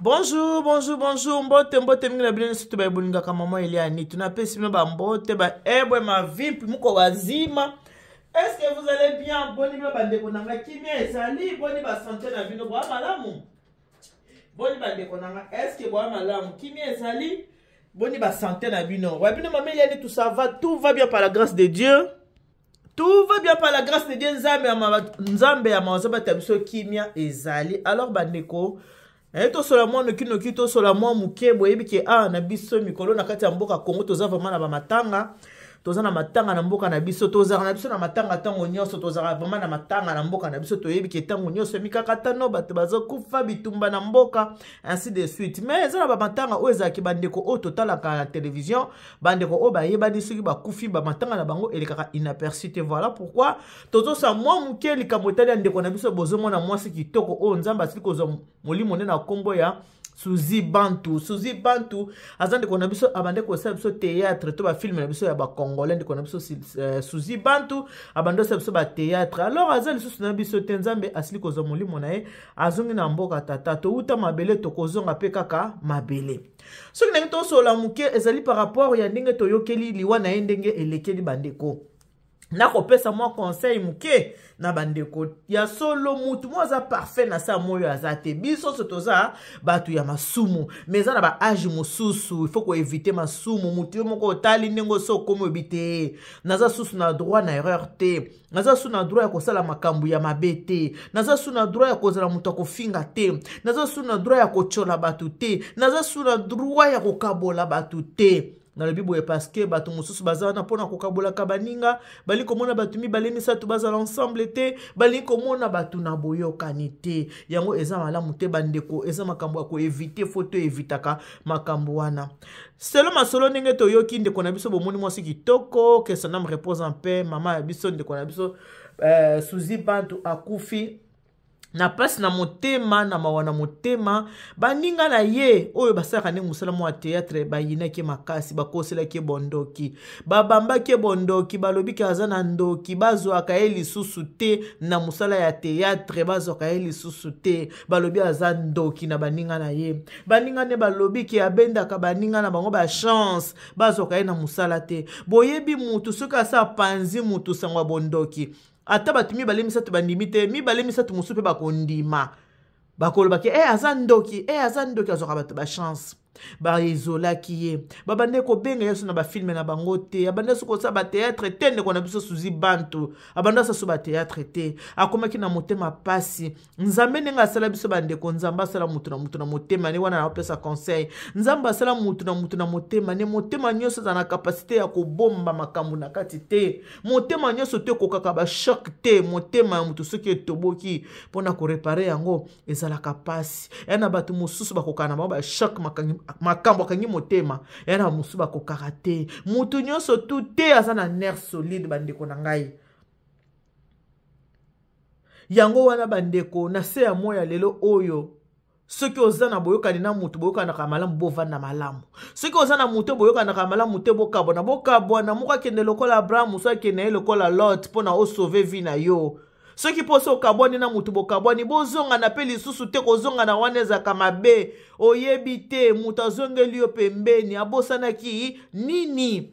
Bonjour, bonjour, bonjour. Mbote, mbote mingi na bino nyonso to baye bolingaka mama Eliane. Tunapesi bino ba mbote ba ebwe mavimpi muko wazima. Est-ce que vous allez bien? Boni bino bandeko na nga kimia ezali, boni ba santé na bino boa malamu. Boni bandeko na nga, est-ce que boa malamu? Kimia ezali, boni ba santé na bino. Wa bino mama Eliane tout ça va, tout va bien par la grâce de Dieu. Tout va bien par la grâce de Dieu. Nzambe ya ma Nzambe ya ma Nzambe biso kimia ezali. Alors bandeko, eh tosola mwa noki noki tosola mwa moke boyebi ke awa na biso mikolo na kati ya mboka Congo toza vraiment na bamatanga toza na matanga na mboka na biso tozalaka na biso na matanga ntango nyonso tozalaka vraiment na matanga na mboka na biso toyebi ke ntango nyonso mikakatano bato bazokufa bitumba na mboka ainsi de suite mais eza na bamatanga oyo ezalaki bandeko oyo totalaka na télévision bandeko oyo bayebani soki bakufi bamatanga na bango elekaka inaperçu te voilà pourquoi tozosala mwa moke likambo etali ya ndeko na biso bozomona mwasi kitoko oyo nzambe asili kozwa molimo nde na nkombo ya Suzy Bantu. Suzy Bantu aza ndeko na biso abande kosala biso théâtre to ba film na biso ya ba congolais ndeko na biso euh, Suzy Bantu abande kosala biso ba théâtre. Alors aza lisusu na biso te Nzambe asili kozwa molimo na ye azongi na mboka tata towuta mabele tokozonga pe kaka mabele. Soki ndenge tosolola moke ezali par rapport ya ndenge toyokeli liwa na ye ndenge elekeli bandeko. Nakopesa mwa conseil moke na bandeko ya solo mutu moko aza parfait na sa moyo aza te biso nyonso toza bato ya masumu mais eza na baage mosusu il faut koevite masumu mutu yo moko otali ndenge osi okomi oyebi te naza susu na droit na erreur te naza su na droit ya kosala makambo ya mabe te naza su na droit ya kozala moto ya kofinga te naza su na droit ya kotyola bato te naza su na droit ya kokabola bato te nalobi boye parceke bato mosusu baza wana mpona kokabolaka baninga balingi komona bato mibale misato bazala ensemble te balingi komona bato na boyokani te yango eza malamu te bandeko eza makambo ya koevite fo to evitaka makambo wana selo masolo ndenge toyoki ndeko na biso bomoni mwasi kitoko que son âme repose en paix mama ya biso ndeko na biso euh, Suzy Bantu akufi na mpasi na motema na mawa na motema baninga na ye oyo basalaka ndenge mosala mwa théâtre bayinaki ye makasi bakoselaki ye bondoki babambaki ye bondoki balobi ke aza na ndoki bazwaka ye lisusu te na mosala ya théâtre bazwaka ye lisusu te balobi aza ndoki na baninga na ye baninga nde balobi ke abendaka baninga na bango bachance bazwaka ye na mosala te boyebi mutu soki asa apanzi mutu sango ya bondoki ata bato mibale misato bandimi te mibale misato mosusu mpe bakondima bakoloba ke e eh, aza ndoki e eh, aza ndoki azwaka bato bachance baezolaki ye babandaki kobenga yesu na bafilme na bango te abandaki soki kosala bateatre te ndeko na biso suzi bantu abandaki sasu bateatre te akomaki na motema mpasi nzambe ndenge asala biso bandeko nzambe asala motu na motu na motema ne wana naopesa conseil nzambe asala motu na motu na motema ne motema nyonso aza na kapasite ya kobomba makambo na kati te motema nyonso te ekokaka bachoc te motema ya motu soki etoboki mpo na korepare yango ezalaka mpasi ya na bato mosusu bakokaka na bango bachoc makambo akangi motema ya na mosusu bakokaka te motu nyonso tu te aza na nerf solide bandeko na ngai yango wana bandeko na se ya moi ya lelo oyo soki oza na boyokani na moto boyokanaka malamu bovanda malamu soki oza na moto boyokanaka malamu te bokabwana bokabwana moko akende lokola abraham mosusu akende ye lokola lot mpo na osauve vi na yo soki mposa okabwani na moto bokabwani bozongana mpe lisusu te kozongana wana ezalaka mabe oyebi te moto azongeli yo pembeni abosanaki nini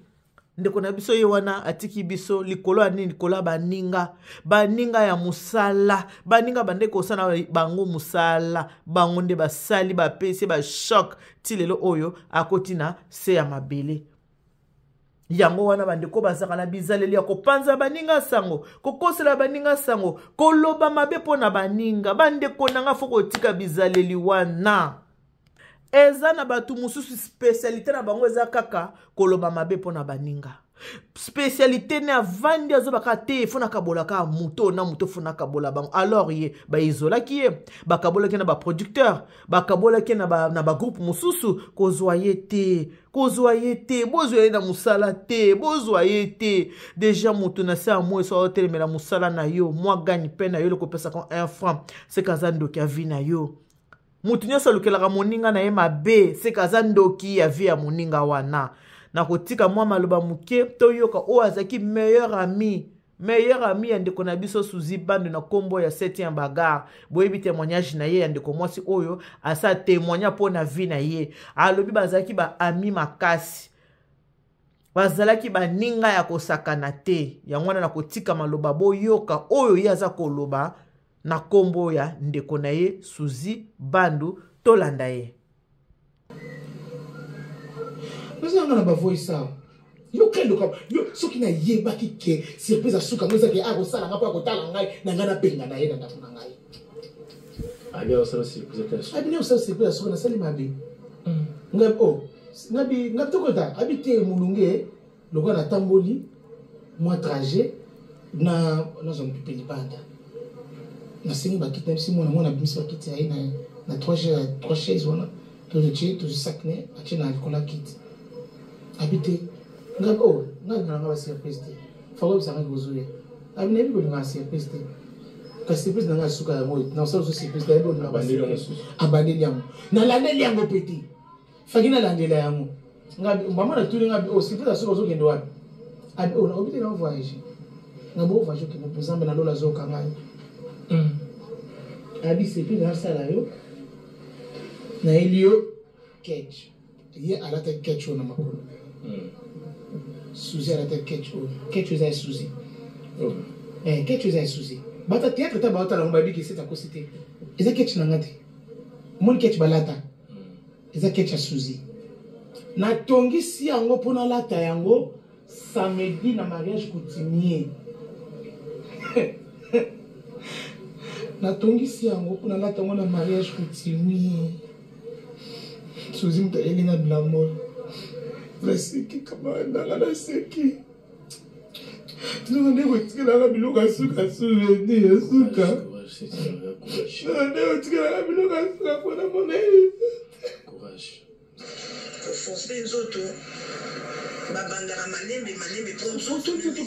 ndeko na biso ye wana atiki biso likolo ya nini likolo ya baninga baninga ya mosala baninga bande kosala bango mosala bango nde basali bapesi bachoc ti lelo oyo akoti na se ya mabele yango wana bandeko bazalaka na bizaleli ya kopanza baninga sango kokosela baninga sango koloba mabe mpo na baninga bandeko na nga fo kotika bizaleli wana eza na bato mosusu spécialité na bango eza kaka koloba mabe mpo na baninga spécialité ne avandi azobaka te fo nakabola kaka moto na moto fo nakabola bango alors ye baizolaki ye bakabolaki na baproducteur bakabolaki na bagroupe ba mosusu kozwa ye te kozwa ye te bozwa ye na mosala te bozwa ye te deja moto na se ya moi so aotelemela mosala na yo mwa gagne mpe na yo elokopesaka un franc seke aza ndoki ya vie na yo moto nyonso alukelaka moninga na ye mabe seke aza ndoki ya vie ya moninga wana nakotika mwa maloba moke toyoka oyo azalaki meilleur ami Meilleur ami ya ndeko na biso Suzy Bandu na kombo ya 7e bagarre. Boyebi témoignage na ye ya ndeko mwasi oyo asa témoigna mpo na vie na ye. Alobi bazalaki ba ami makasi. Bazalaki baninga ya kosakana te. Yango wana na kotika maloba boyoka oyo ye aza koloba na kombo ya ndeko na ye Suzy Bandu, tolanda ye. Nazanga na ba voice awa. Yo kendo ka yo soki nayebaki ke surprise asuka ngo ezaki akosala nga mpo akotala ngai na ngai nabenga na ye na ndako na ngai. Abi osala surprise ata suka. Abi osala surprise asuka nasali mabe. Ngai oh ngabi ngabi tokota abi te mulunge lokola natamboli mwa trajet na nazwa mopepe libanda nasengi bakiti nayebisi mwana mwana abimisi bakiti ya ye na, na trois chaise wana tozotie tozwi sac ne atie na likolo ya kiti abi te ngai o oh, ngai alingaka nga basurprise te fakoyebisa ngai kozoya abi nayebi kolingaka surprise te kasi surprise na ngai asuka yango nasala so surprise nayebi kolingaka abandeli yango nalandeli yango mpe te faki nalandela yango ngabi mama natuni ngabi o oh, surprise asuka ozokende wapi abi o oh, nakobi te na voyage ngabi o voyage okende mpo nzambe na lola azoyoka ngai abi surprise nasala yo nayeli yo ketch ye alataki ketch oyo na makolo Suzy alataki ketch oyo ketch eza ya Suzy oh. Eh, ketch eza ya Suzy bata théâtre ta baotala yango bayebi ke sete akosi te eza ketch na nga te omoni ketch balata eza ketch ya Suzy natongisi yango mpo nalata yango samedi na mariage coutumier natongisi yango mpo nalata yango na mariage coutumier Suzy moto ayeli nga bilamba naseki camarade nanga naseki nzoka nde kotikelaka biloko ya suka souvenir ya suka nzoka nde kotikelaka biloko ya suka mpona mona Courage. Koforce nzoto babandaka malembe malembe po nzoto nini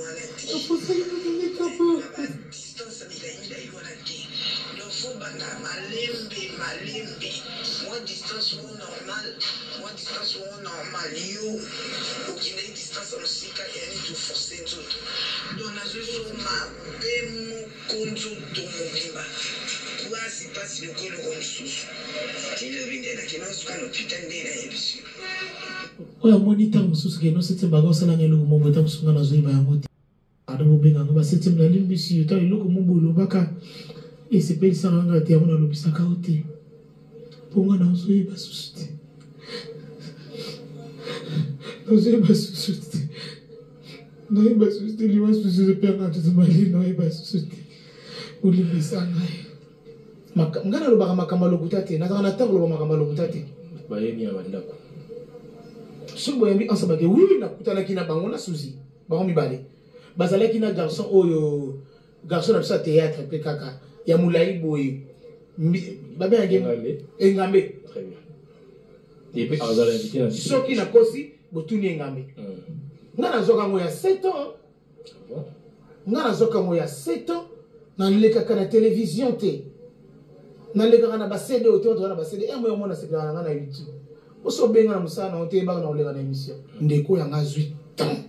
wana te distance ya milai milai wana te donc fo banda malembe malembe mwa distance moko normal mwa distance moko normal yo okendaki distance ya mosika ya nini toforce nzoto donc nazwi so mabe moko nzoto mobimba pasi pasi lokola eloko mosusu ti lobi nde nakenda osuka na hôpital nde nayebisi yo oyo amoni ntango mosusu keno septième baga osalanga eloko moko boye ntango mosusu ngai nazoyeba yango te ado bobenga yango ba septième nalimbisi yo ntango eloko moko boye olobaka esepelisaka ngai te yango nalobisaka yo te mpo ngai nazoyeba susu te nazoyeba susu te nayeba susu te liwa susu ezopianga tozomali nayeba susu te olimbisa ngai ngai nalobaka makambo ya lokuta te nazalaka na ntango koloba makambo ya lokuta te bayebi na bandako soki boyambi ansa bake wi nakutanaki na bango na suzi bango mibale bazalaki na garçon oyo garçon na biso ya théâtre mpe kaka ya molai boye babengaki engambe soki nakosi botuni engambe ngai nazwaka yango ya 7 ans Nga nazwaka yango ya 7 ans nalekaka na television te nalekaka na ba CD oyo te otoza na ba CD eh moyo mona sepelaka na nga na YouTube oso obenga na mosala na yo te yebaka na koleka na émission ndeko yanga azwi temps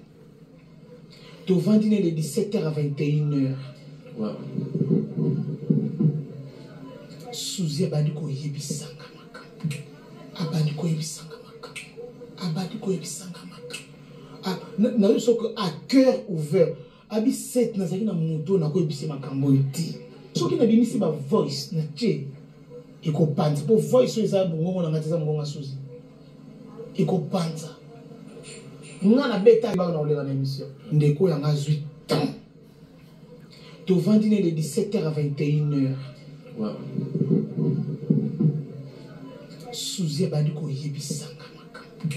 tovandi ne de 17h à 21h wow. Suzy abandi koyebisanga makambo abandi koyebisanga makambo abandi koyebisanga makambo Ah, nayo soki à cœur ouvert abi 7 nazalaki na moto nakoyebisa makambo oyo te soki nabimisi ba voice na tie ekopanza mpo voice oyo eza mongongo na ngai te eza mongongo ya suzi ekopanza nga nabeta baka na koleka na émission ndeko yanga azwi temps tovandi ne de 17h à 21h wow. Suzy abandi koyebisanga makambo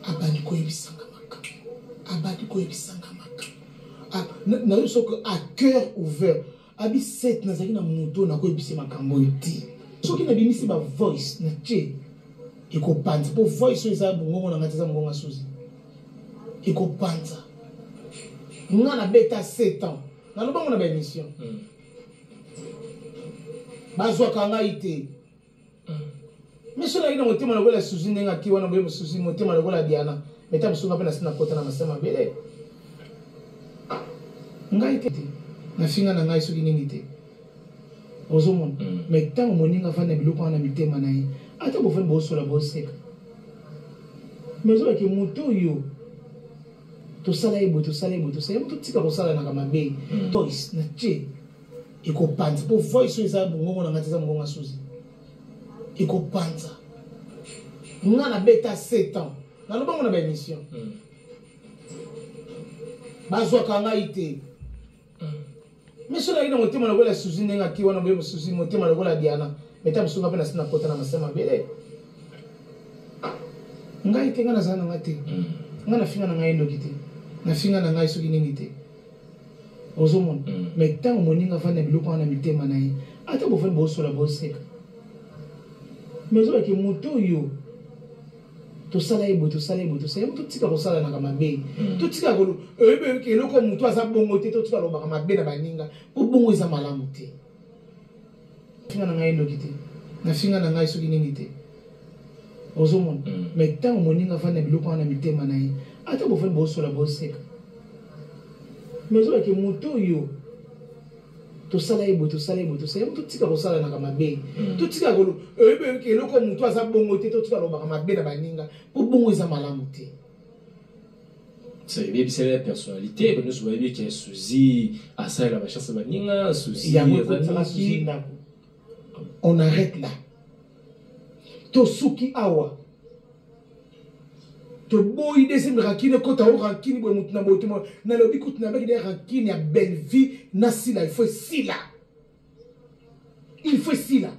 abandi koyebisanga makambo abandi koyebisanga makambo nayo soki à cœur ouvert abi 7 nazalaki na moto nakoyebisa makambo oyo te soki nabimisi ba voice na tie ekopanza mpo voice oyo eza mongongo na ngai te eza mongongo ya suzi ekopanza nga nabeta 7 ans nalobango na baémission bazwaka ngai te miso nayaki na motema lokola suzi ndenge aki wana boye mosusu motema lokola diana meta mosusu nga mpe nasi nakota na masa mabele. Ngai te, nafinga na ngai soki nini te, ozomona. Mais ntango moninga afandi na biloko wana na mitema na ye, ata bofandi bosola boseka, mais ozobake moto oyo tosala ye boye, tosala ye boye, tosala ye, totika kosalanaka mabe. Voice na tie ekopanza, mpo voice oyo eza mongongo na ngai te, eza mongongo ya Suzi, ekopanza. Nga nabeta 7 ans, nalobango na baémission, bazwaka ngai te. Mais soki nayaki na motema lokola Suzi, ndenge aki wana boye, Suzi motema lokola Diana, meta mosusu nga mpe nasi nakota na masa mabele. Ngai te, ngai nazala na ngai te. Ngai nafinga na ngai ndoki te, nafinga na ngai soki nini te, ozomona. Mais ntango moninga afandi na biloko wana na mitema na ye, ata bofandi bosola boseka, mais ozobake moto oyo tosala ye boye, tosala ye boye, tosala ye, totika kosalanaka mabe. Totika oyebi eloko, moto aza bongo te, totika lobaka mabe na baninga, mpo bongo eza malamu te. Finga na ngai ndoki te, nafinga na ngai soki nini te, ozomona. Mais ntango moninga afandi na biloko wana na mitema na ye, ata bofandi bosola boseka, mais ozobake moto oyo tosala ye boye, tosala ye boye, tosala ye, totika kosalanaka mabe. Totika oyebi eloko, moto aza bongo te, totika lobaka mabe na baninga, mpo bongo eza malamu te. Ebebisela ya personnalité, bato nyonso bayebi ke Suzi asalela bachance baninga. Suzi yango ekotisaka Suzi ndako. On arrête là, tosuki awa, toboyi deuxième rancune ekota o rancune boye motu na boye te. Nalobi kutu nabaki de rancune ya Bellevie na Sila, il faut esila, il faut esila.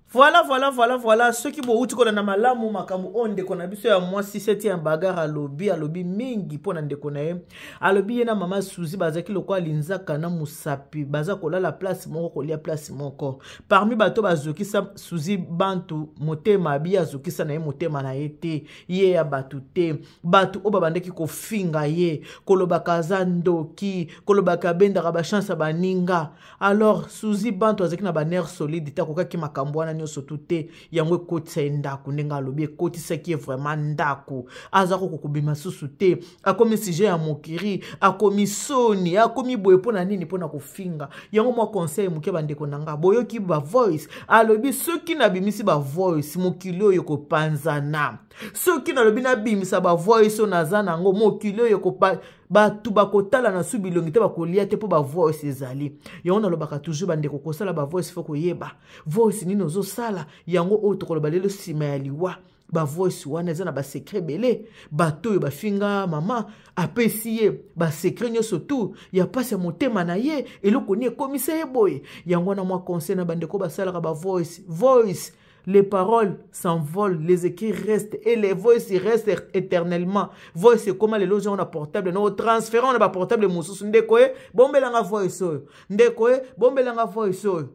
Voilà, voilà, voilà, voilà. Soki bouti kolanda malamu makambo oyo ndeko na biso ya mwasi seti ya bagarre alobi, alobi mingi mpo na ndeko na ye. Alobi ye na mama Suzi bazalaki lokola linzaka na mosapi, baza kolala place moko, kolia place moko. Parmi bato bazokisa Suzi Bantu motema, abi azokisa na ye motema na ye te, ye ya bato te. Bato oyo babandaki kofinga ye, kolobaka aza ndoki, kolobaka abendaka bachance ya baninga. Alors Suzi Bantu azalaki na banerf solide te, akokaki makambo wana nyonso tu te. Yango ekotisa ye ndako, ndenge alobi, ekotisaki ye vraiment ndako, aza koko kobima susu te. Akomi sujet ya mokiri, akomi soni, akomi boye. Mpo na nini? Mpo na kofinga. Yango mwa conseil moke, bandeko na nga, boyoki bavoice, alobi soki nabimisi bavoice, mokili oyo ekopanzana. Soki nalobi nabimisa bavoice oyo naza nango, mokili oyo ekopa, bato bakotala na su bilongi te, bakolia te, mpo bavoice ezali. Yango nalobaka toujours, bandeko, kosala bavoice fo koyeba voice nini ozosala. Yango oyo tokoloba lelo nsima ya liwa, bavoice wana eza na basecret ebele. Bato oyo bafinga mama, apesi ye basecret nyonso tu ya mpasi ya motema na ye, eloko nini ekomisa ye boye. Yango wana mwa conseil na bandeko basalaka bavoice: voice, les paroles s'envolent, les écrits restent et les voices restent éternellement. Voice ekoma lelo ozongo na portable na otransférant na baportable mosusu. Ndeko ye, bombelanga voice oyo. Ndeko ye, bombelanga voice oyo.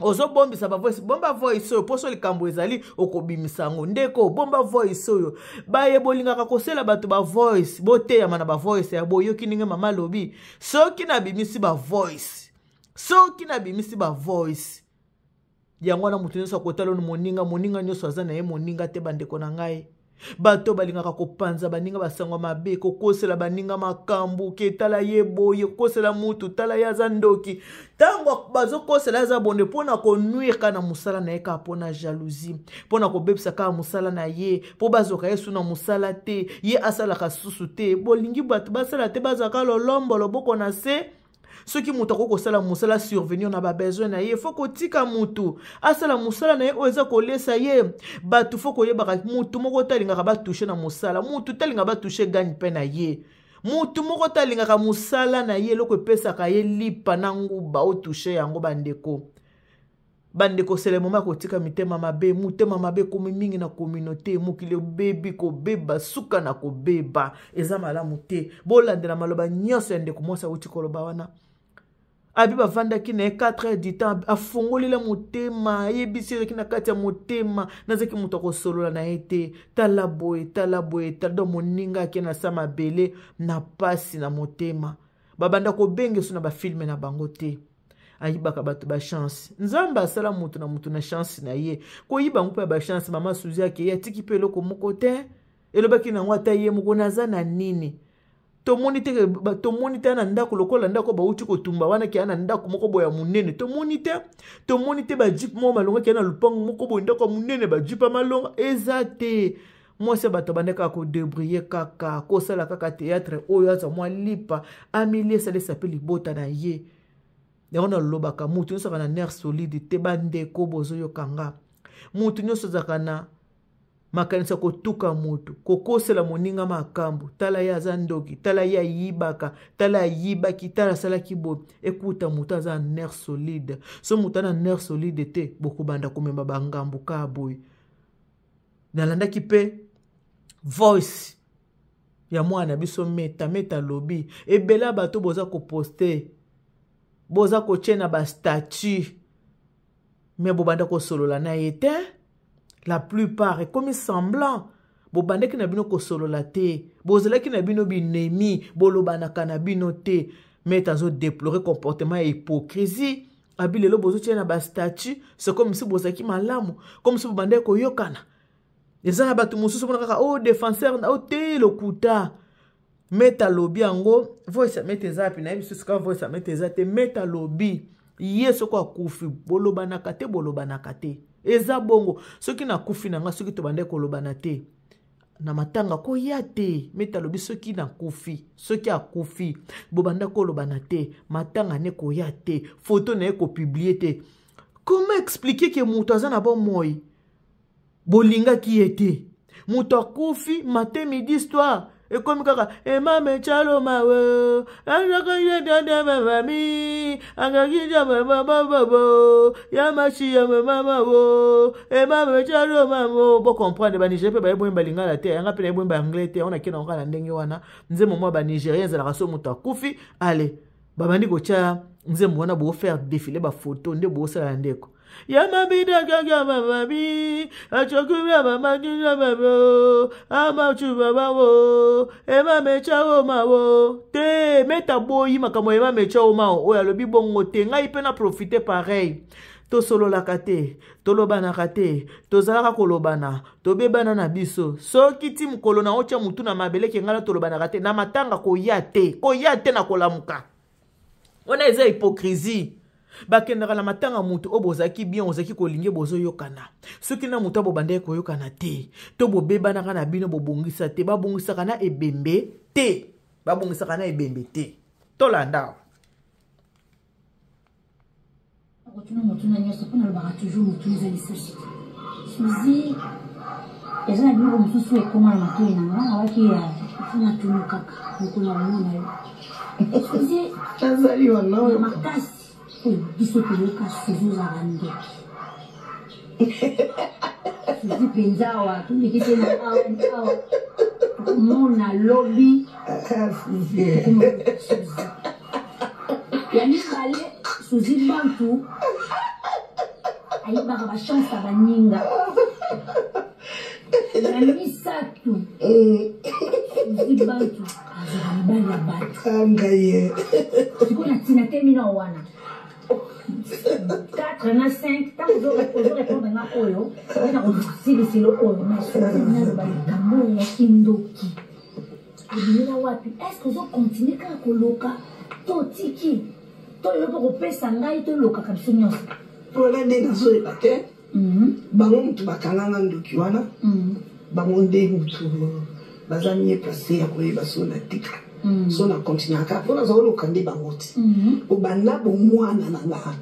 Ozobombisa bavoice, bomba voice oyo, mposo likambo ezali okobimisa yango. Ndeko, bomba voice oyo. Baye bolingaka kosela bato bavoice, boteyama na bavoice ya boyoki ndenge mama alobi: soki nabimisi bavoice, soki nabimisi bavoice. Yango wana moto nyonso akotala ono moninga, moninga nyonso aza na ye moninga te. Bandeko na ngai, bato balingaka kopanza baninga basango mabe, kokosela baninga makambo ke tala ye boye, kokosela mutu, tala ye aza ndoki. Ntango bazokosela ye aza bonde mpo na konuire kaka na mosala na ye, kaka mpo na jalousie, mpo na kobebisa kaka mosala na ye, mpo bazwaka ye su na mosala te, ye asalaka susu te. Bolingi bato basala te, bazwaka lolombo loboko na se. Soki moto akoki kosala mosala, survenir na babesoin na ye, fo kotika motu asala mosala na ye oyo eza kolesa ye. Bato fo koyebaka, motu moko te alingaka batouche na mosala, motu te alingaka batouche gagne mpe na ye, motu moko te alingaka mosala na ye, eloko epesaka ye lipa na nguba, otouche yango. Bandeko, bandeko, c'est le moment kotika mitema mabe. Motema mabe ekomi mingi na communauté, mokili ebebi kobeba, suka na kobeba, eza malamu te. Bolandela maloba nyonso ya ndeko mwasi awuti koloba wana. Abi bavandaki na ye 4 heures du temps, afongolela motema, ayebisi ezalaki na kati ya motema, nazalaki moto akosolola na ye te, tala boye, tala boye, tala. Donc moninga ake na sa mabele na pasi na motema, babanda kobenga so na bafilme na bango te. Ayibaka bato bachance, Nzambe asala moto na moto na chance na ye, koyiba yango mpe ya bachance. Mama Suzi akei, atiki mpe eloko moko te, elobaki nango ata ye moko naza na nini. Tomoni te, tomoni te na ndako lokola ndako bauti kotumba wana, ke na ndako moko boye ya monene. Tomoni te, tomoni te bajeep moko malonga ke na lupango moko boye, ndako ya monene, bajeep ya malonga eza te. Mwasi ya bato abandaki kaka kodébrouiller, kaka kosala kaka théâtre oyo azwa mwa lipa, amiliesalesa mpe libota na ye. Yango nalobaka, motu nyonso azalaka na nerf solide te. Bandeko, bozoyoka nga? Motu nyonso azalaka na makanisi ya kotuka motu, kokosela moninga makambo. Tala ye aza ndoki, tala ye ayibaka, tala ayibaki, tala asalaki boye. Ekuta moto aza na nerf solide. So moto aza na nerf solide te, bokobanda komema bangambo kaka boye. Nalandaki mpe voice ya mwana biso Meta. Meta alobi ebele ya bato boza koposter, boza kotie na bastatut, me bobanda kosolola na ye te. La plupart ekomi semblant. Bobandaki na bino kosolola te, bozalaki na bino binemi, bolobanaka na bino te. Meta azodéplorer comportement ya hypocrisie. Abi lelo bozotia na bastatut, c'est comme si bozalaki malamu, comme si bobandaki koyokana. Eza na bato mosusu mpona kaka o oh, défenseur o oh, te, lokuta. Meta alobi yango. Voice ya Meta eza api? Nayebi susu kaka voice ya Meta eza te. Meta alobi ye soko akufi, bolobanaka te, bolobanaka te. Eza bongo. Soki nakufi na nga, soki tobandaki kolobana te, na matanga koya te. Meta alobi soki nakufi, soki akufi, bobanda kolobana te, matanga ne koya te, foto na ye kopublier te. Comment expliquer ke moto aza na bomoi, bolingaki ye te, moto akufi, matin, midi, soir ekomi kaka emame chalo mawe mami akakijamamamababo yamashi yamamamawo emame chalo mamo? Bocomprendre, Banigérien mpe bayeboyemba lingala te, yanga mpe nayeboyemba anglais te. Yango nakei nango kaka na ndenge wana. Nzembo mwa Banigérien ezalaka, so moto akufi, ale babandi kotya nzembo wana, bofaire défiler bafoto nde bosala na ndeko yamabidakakamababi acokubyamamajujababo amacubabawo emamecaomawo te. Meta boyi makambo ya emamecaomao oyo alobi bongo te. Ngai mpe na profite pareil. Tosololaka te, tolobanaka te, tozalaka kolobana, tobebana na biso. Soki ti mokolo na otya motu na mabele ke ngai na tolobanaka te, na matanga koya te, koya te na kolamuka wana eza hypocrisie. Bakendaka na matanga motu oyo bozalaki bien, ozalaki kolinge, bozoyokana. Soki na motu bobandaki koyokana te to bobebanaka na bino, bobongisa te. Babongisaka na ebembe te, babongisaka na ebembe te. Tolanda. Kotuna motuna nyonso mpo nalobaka toujours, motuna eza lisasi. Suzi, eza na biloko mosusu ekoma na matoi na nga, nawaki ya mpo natunu kaka mokolo ya komona yo. Suzi, azali wana makasi oyo biso toyoka. Suzi, ozalaka ndoki. Suzi mpenza, awa toleki te na awa awa, tokomona lobi. Suzi ya mibale, Suzi Bantu ayibaka bachance ya baninga. Ya misato, Suzi Bantu azwaka mibali ya bato. Ngai. Sikoyo na ntina te mino wana 4 na 5, ntango ozorépondre nga oyo nde na kosiliselo oyo. Mais Suzi, naloba likambo oyo ya kindoki ebimela wapi? Est ce que ozocontinuer kaka koloka to otiki to lelo mpo kopesa ngai tolokaka biso nyonso? Mpona nde nazoyeba te. Bango motu bakanganga ndoki wana, bango nde motu baza mieux placé ya koyeba so natika, so na continuaka. Mpo naza koloka nde bango te. Obanda bomwana na nga,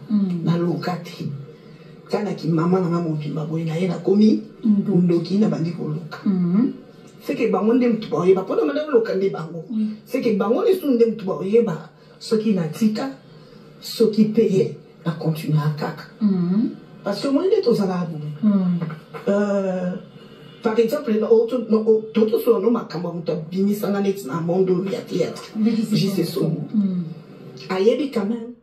naloka te. Kaka na kimama na nga mobimba boye na ye, nakomi ndoki, nabandi koluka. Seke bango nde motu baoyeba. Mpona banda koloka nde bango, seke bango lisusu nde motu baoyeba soki natika, soki mpe ye na continuer kaka. Parce que omoni nde tozalaka boye. Par exemple, totosola no makambo ya moto abimisanga neti na monde oyo ya théâtre, Jise Songo ayebi quand même.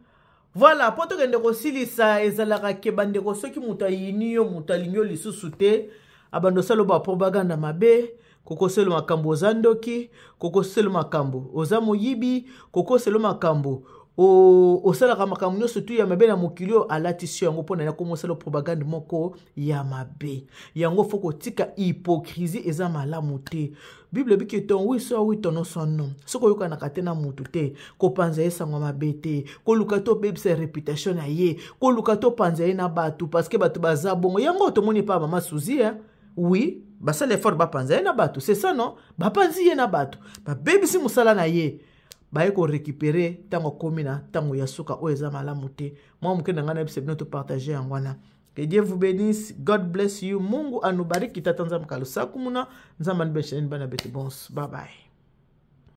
Voilà, mpo tokende kosilisa, ezalaka ke bandeko, soki moto ayini yo, moto alingi yo lisusu te, abanda osala bapropagande mabe, kokosela makambo oza ndoki, kokosela makambo oza moyibi, kokosela makambo. Osalaka makambo nyonso tu ya mabe na mokili oyo, alatisi yango mpo na ya komosala propagande moko ya mabe. Yango fo kotika hypocrisie, eza malamu te. Bible ebiki: ton oui soit oui, ton non soit non. Soki oyokanaka te na mutu te, kopanza ye sango mabe te, koluka te obebisa réputation na ye, koluka te opanza ye na bato, parce que bato baza bongo. Yango tomoni epa mama Suzi, eh? Oui, basala effort, bapanza ye na bato, c'est ça, non? Bapanzi ye na bato, babebisi mosala na ye, baye korécupérer ntango akomi na ntango ya suka. Oyo eza malamu te. Mwa moke na ngai nayebisa bino, topartage yango wana. Que Dieu vous bénisse. God bless you. Mungu anubariki. Tata Nzambe kalusaku muna. Nzambe anibesheneni bana betu bonso. Bye bye.